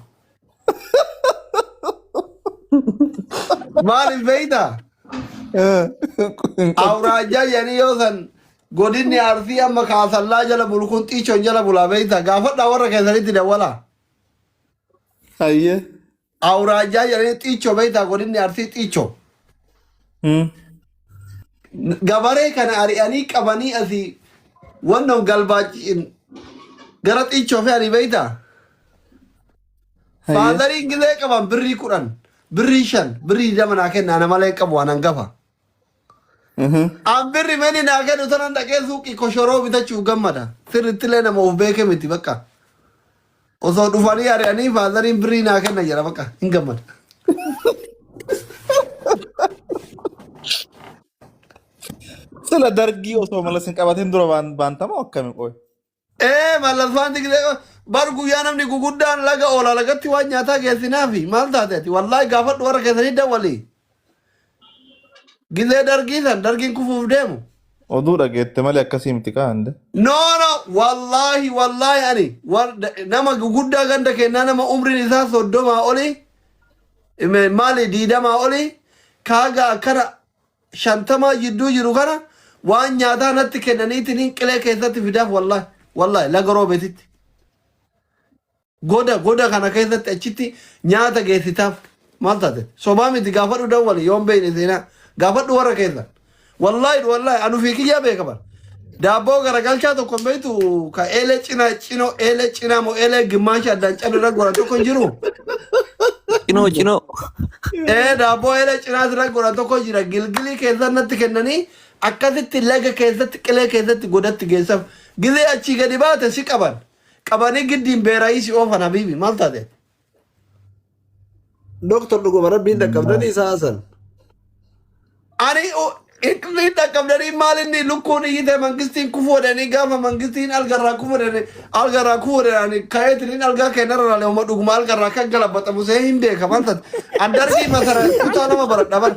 Maaliif beeytaa? Awuraajjaa jedhanii yoo san godinni Arsii amma kaasallaa jala bulu kun xiichoon jala bulaa beeytaa? Gaafadhaa warra keessanitti dawwalaa. Hayyee. Awuraajjaa jedhanii xiichoo beeytaa godinni Arsii xiichoo. Gabaree kana ari'anii qabanii asii wannan galbaachiin gara xiichoo fe'anii beeytaa? Faazariin gizee qaban birrii 10, birrii 5, birrii 20 naa kenna ana malee hin qabu waan hangafa. An birri meni naa kennu tanan dhaqee suuqii koshoroo bitachuuf gammada. Sirrittillee nama of beeke miti bakka. Osoo dhufanii ari'anii faazariin birrii naa kenna jedha bakka hin gammada. Sila dargii osoo malas hin qabatin dura baantamoo akkami qoy? Ee mallasfaan gisee bar guyyaa namni guguddaan laga oola lagatti waan nyaataa geessinaafi maal taate ati wallaahi gaafadhu warra keessanii dawwali. Gizee dargii san dargiin kufuuf deemu. Oduu dhageette malee akkasii miti kaande. No no wallaahi wallaahi ani nama guguddaa ganda kennaa nama umriin isaa 30 oli maali 20 oli kaaga akkana 50 jidduu jiru kana waan nyaataa natti kennaniitiin qilee keessatti fidaaf wallaahi wallaahi laga roobeetitti. Goda goda kana keessatti achitti nyaata geessitaaf maal taate sobaa miti gaafadhu dawwali yoon beekne seenaa gaafadhu warra keessan wallaahi wallaahi anu fi kiyyaa beeka bar daabboo garagalchaa tokko hin beektu ka eelee cinaa cinoo eelee cinaa moo eelee gimmaasha addaan cabirra irra godhan tokko hin jiru. Cinoo cinoo. Ee daabboo eelee cinaa irra godhan tokko jira gilgilii keessan natti kennanii akkasitti laga keessatti qilee keessatti godatti geessaf gizee achii gadi baate si qaban. Qabanii giddiin beerayii si oofan habiibi maal taate? Doktor dhuguma rabbiin dhaqqabdanii isaa hasan. Ani inni dhaqqabdanii maal inni lukkuun iyyite mangistiin kufuu jedhanii gaafa mangistiin algarraa kufuu jedhanii algarraa kufuu jedhanii ka'eetiin algaa kennarra laale uma dhuguma algarraa kan galabbatamu see hin beeka maal taate? An darbii masara kutaa 2 baradha bar.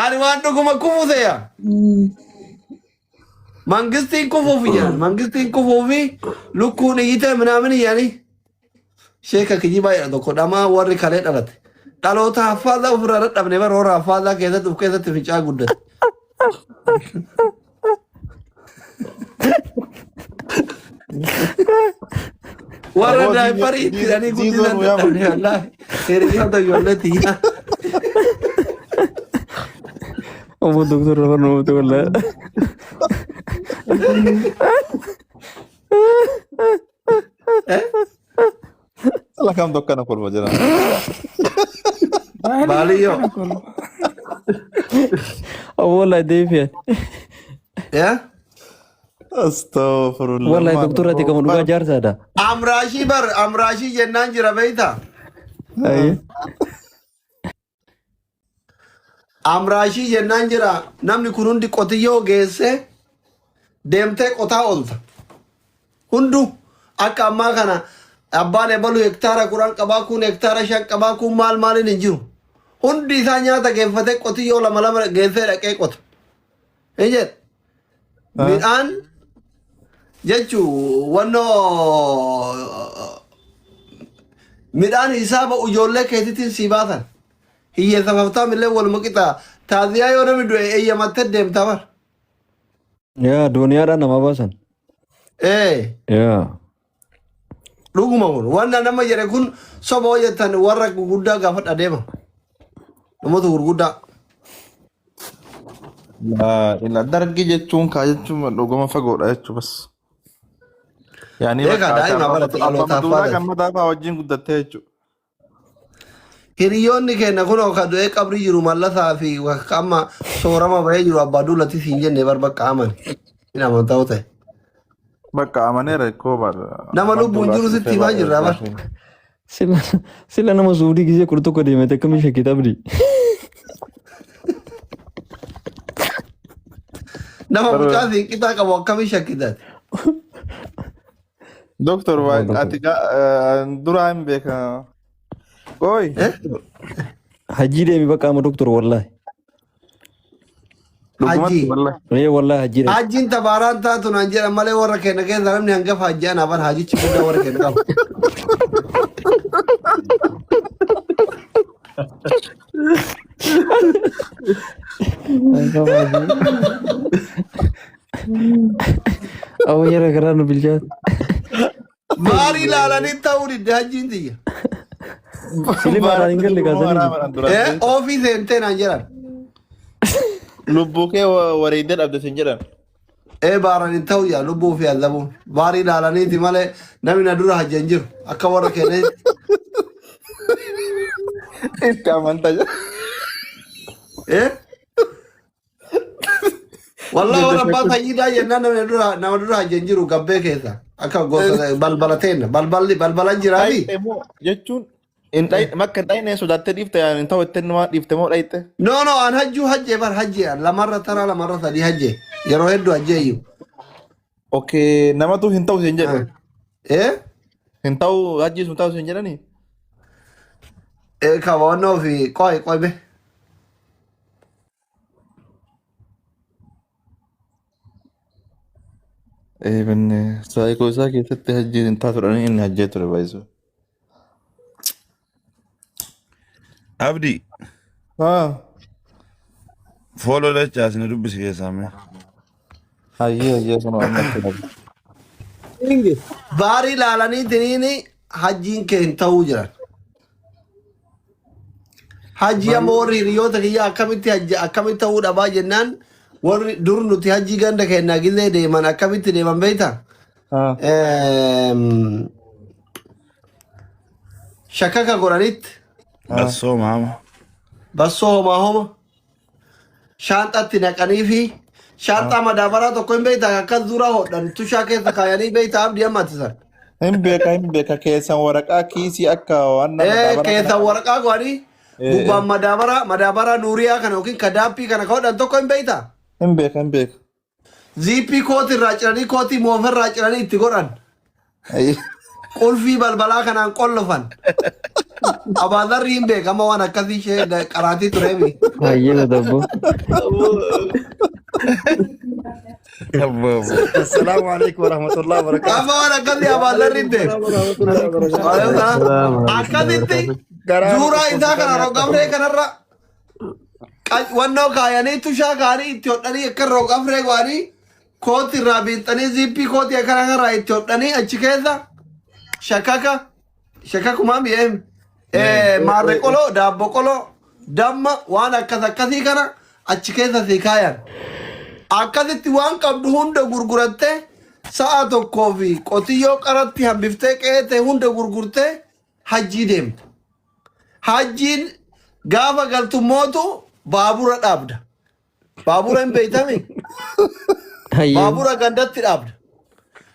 Ani waan dhuguma kufuu seeya. Mangistiin kufuuf jedhan. Mangistiin kufuufi lukkuun iyyitee minaamin iyyanii. Sheeka kijibaa jedha tokko dhamaa warri kalee dhalate. Dhaloota haffaasaa ofirraa dadhabne bara warra haffaasaa keessatti of keessatti fincaa guddate. Warra Aboo daayiparii itti hidhanii ziizoo guddisan nu yaama. dadhabne wallaahi. Hiriyoota ijoollee tiyyaa. Obbo Doktor lafa nuufte wallahi. Sila kamtu akkana kolfa jira. Maaliif Baaliyyoo. akkana kolfa? Obbo wallahi deebi'an. Yaa? Astaghfirullah. Wallahi Maal doktor ati kama dhugaa bar jaarsaadha. Amraashii bar amraashii jennaan jira beektaa? Ayi. Amraashii jennaan jira namni kun hundi qotiyyoo geessee deemtee qotaa oolta. Hundu akka ammaa kana abbaan ebalu hektaara 10 qabaa kun hektaara 5 qabaa kun maal maaliin hin jiru. Hundi isaa nyaata geeffatee qotiyyoo lama lama geessee dhaqee qota. Hin jedhu. Midhaan jechuun wannoo midhaan hisaaba ijoollee keetiitiin sii baasan. Hiyyeessa haftaam illee waluma qixa. Taaziyaa yoo namni du'e eeyyamattee deemta bar. Yaa dooniyaadhaan nama baasan. Ee Yaa. dhuguma kun wanna nama jedhe kun soba hojjetan warra gurguddaa gaafadha deema. Namoota gurguddaa. Laa ila dargi jechuun kaa jechuun dhuguma fagoodha jechuu bas. Yaani Beekaa bakka ati daa'ima abbaa barate dhaloota abbaa duulaa affaadha. gammadaa fa'aa wajjin guddattee jechuudha. Hiriyoonni keenya kun ka du'ee qabrii jiru mallasaa fi akka amma soorama bahee jiru abbaa duulatti siin jenne bar bakka amane. Hin amantaa ta'e. Bakka amaneera koo bara Nama abbaa lubbuun duulaa jiru dhufee sitti himaa baay'ee jirra bar. gaafiin. Sila sila nama suudii gisee 11 deemete akkamiin shakkita abdii. Nama mucaa siinqitaa qabu akkamii shakkitaati? Doktor ati duraa hin beeka. Qoy. Hajjii deemi bakka amma doktor wallaahi. Dhugumatti Hajjii. wallahi. Ee wallaahi hajjii deemi. Hajjiin tabaaraan taatu naan jedhan malee warra keenya keessa namni hangafa hajji anaa bar hajichi guddaa warra keenya qabu. Awwa jara garaa nu bilchaate. Baarii ilaalanii ta'uu didde hajjiin tiyya. Sili baaraan hin galle kaasanii. Eh, Oofii seentee naan jedhan. Lubbuu kee wareegdee dhabde sin jedhan. Ee baaraan hin ta'u yaa lubbuu fi azabuun. Baarii ilaalaniiti malee namni na dura hajji hin jiru. Akka warra keenya Itti amantaa jira. Eh? Wallah warra abbaa fayyidaa jennaan namni dura nama dura hajji hin jiru gabbee keessa. Akka gosa balbala teenna. Balballi balbalan jiraafi. Dhayxe moo jechuun hin dhayxe makka hin dhayne sodaattee dhiifte hin ta'u jettee nama dhiifte moo dhayxe? No no an hajjuu hajjee bar hajjee an lamarra taraa lamarra sadii hajjee. Yeroo hedduu hajjee iyyuu. Okay namatu hin ta'u siin jedhe. Eh? Hin ta'u hajjii sun ta'u siin jedhanii? Eh kaawwannoo fi qoy qoy be. Eebanne saayikoo isaa keessatti hajjiin hin taatu jedhanii inni hajjee ture baay'isuu. Abdi Haa. fooloo dachaas na dubbisi keessaa mee. Hayyee hayyee sun amma itti dhabu. Baarii ilaalanii tiniini hajjiin kee hin ta'uu jiran. Hajji amma warri hiriyoota kiyyaa akkamitti hajji akkamitti ta'uu dhabaa jennaan warri dur nuti hajji ganda keenyaa gizee deeman akkamitti deeman beektaa? Haa. Shakaka godhanitti Bassoo maama. bassoo homaa homa shaanxatti naqanii fi shaanxaa madaabaraa tokko hin beektaa akka zuraa hodhan tushaa keessa kaayanii beektaa abdii amma ati san. Hin beeka hin beeka keessan waraqaa kiisii akka waan nama Ee keessan waraqaa godhanii gubbaan madaabaraa madaabaraa nuuriyaa kana yookiin kadaappii kana ka hodhan tokko hin beektaa? Hin beeka hin beeka. Ziippii kootii irraa ciranii kootii moofa irraa ciranii itti godhan. Qulfii balbalaa kanaan qollofan. Abaadarri hin beekama waan akkasii ishee qaraatii tureemi. Hayyee dabbo. Assalamu alaikum warahmatullahi wabarakatuh. Amma waan akkasii abaadarri hin beeku. Akkasitti suuraa isaa kana rogamree kanarra wannoo kaayanii tushaa kaayanii itti hodhanii akka rogamree godhanii kooti irraa biinxanii ziippii kootii akkana kanarraa itti hodhanii achi keessa shakaka shakakumaa mi'eem maarre qoloo daabbo qoloo damma waan akkas akkasii kana achi keessa sii kaayan. Akkasitti waan qabdu hunda gurgurattee sa'a tokkoo fi qotiyyoo qaratti hambiftee qe'ee hunda gurgurtee hajjii deemta. Hajjiin gaafa galtu mootu baabura dhaabda. Baabura hin beeytami? Baabura gandatti dhaabda.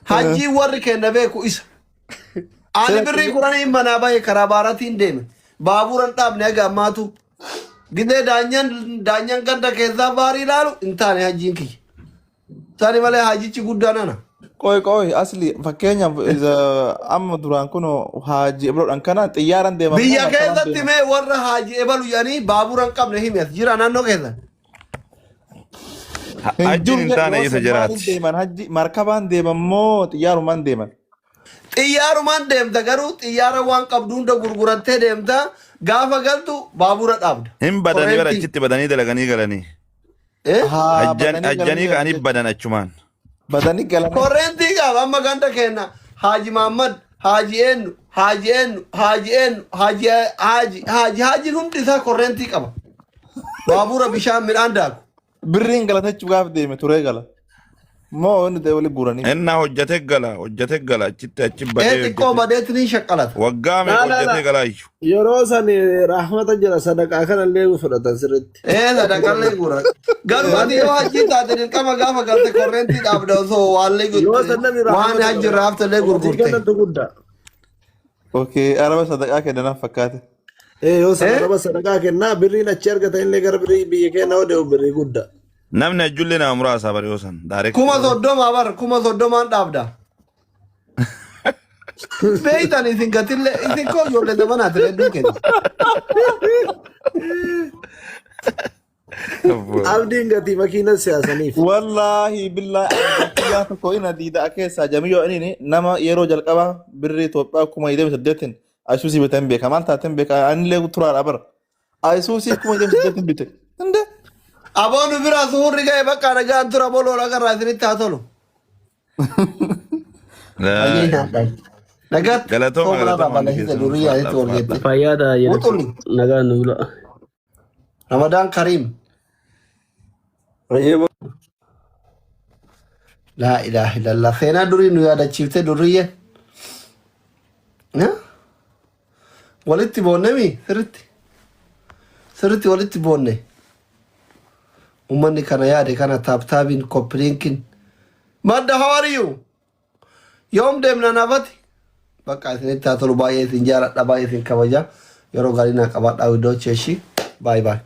Hajjiin warri kenna beeku isa. Ani birrii kudhanii manaa bahe karaa baaratiin deeme. Baabura hin dhaabne haga ammaatu. Gidee daanyan daanyan ganda keessaa baarii ilaalu hin taane hajjiin kiyya. Sani malee hajichi guddaan ana. Qoy qoy asli fakkeenyaaf amma duraan kun haaji ebloodhaan kana xiyyaaraan deeman moo Biyya markabaan keessatti deeman? mee warra haaji ebalu jedhanii baabura hin qabne himi as jira naannoo keessan. Hin Hajjiin jiru hin jedhu taane yoo isa san maaliin jiraati. deeman hajji markabaan deeman moo xiyyaarumaan deeman? Xiyyaarumaan deemta garuu xiyyaara waan qabdu hunda gurgurattee deemta gaafa galtu baabura dhaabda. Hin badanii bara Koreentii. achitti badanii dalaganii galanii. Eh? Haa Hajjan badanii hajjanii galanii ka'anii badan achumaan. badanii galanii. Korreentii qaba amma ganda keenya Haaji Mahammad, Haaji eenyu, Haaji eenyu, Haaji eenyu, Haaji Haaji Haaji Haajiin hundi isaa korreentii qaba. Baabura bishaan midhaan daaku. Birriin galatachuu gaaf deeme turee gala. Moo inni ta'e wali guuranii. Innaa hojjate gala hojjate gala achitti achi Ee badee xiqqoo hojjate. badeetti ni shaqqalata. Waggaa meeqa Laa laa hojjatee laa. galaa iyyuu. Yeroo san rahmata jira sadaqaa kanallee fudhatan sirriitti. Ee sadaqallee guura. Garuu ati yoo hajjii taate dirqama gaafa galte korreentii dhaabda osoo waallee Yoo san namni waan rahmata hajji qaba. irraa haftallee Hojii gurgurte. kennantu guddaa. Okay araba sadaqaa kennanaaf fakkaate. Ee yoo san Eh? araba sadaqaa kennaa birriin achi argatan illee gara birrii biyya keenyaa yoo deemu birrii guddaa. Namni ajjullee nama muraasa bari yoo san. Direct. 30,000 bar 30,000n dhaabda. Beeytan isin gatillee isin koo ijoollee zamanaati hedduun keessa. Abdiin gatii makiina siyaasaniif. Wallaahi billaahi ani guyyaa tokko ina diidaa keessaa jamiyyoo inni nama yeroo jalqabaa birrii Itoophiyaa 28,000n Ayisuusii bitan beeka maal taateen beeka anillee turaadha bara Ayisuusii 28,000 bite. Inde Aboo nu biraa suhurri ga'e bakka nagaan tura boloo dhagarraa isinitti haa tolu. Hayyee nyaadhaa. Nagaatti Galatooma soomana irraa galatooma hundi balleessite keessan durii ulfaadha yaaditti wal ulfaadha. geette. Fayyaa ta'a jedhe. Wuxulli. Nagaan nu bula. Ramadaan Kariim. Ayyee Laa ilaaha illallah. Seenaa durii nu yaadachiifte durriyyee. Walitti boonne mi sirritti. Sirritti walitti boonne. Uummanni kana yaade kana taaptaabiin koppiliinkiin. Madda how are you? Yoom deemna naafati? Bakka isinitti haa tolu baay'ee isin jaaladha baay'ee isin kabaja. Yeroo gaarii naa qabaadhaa widdoo cheeshii. Baay baay.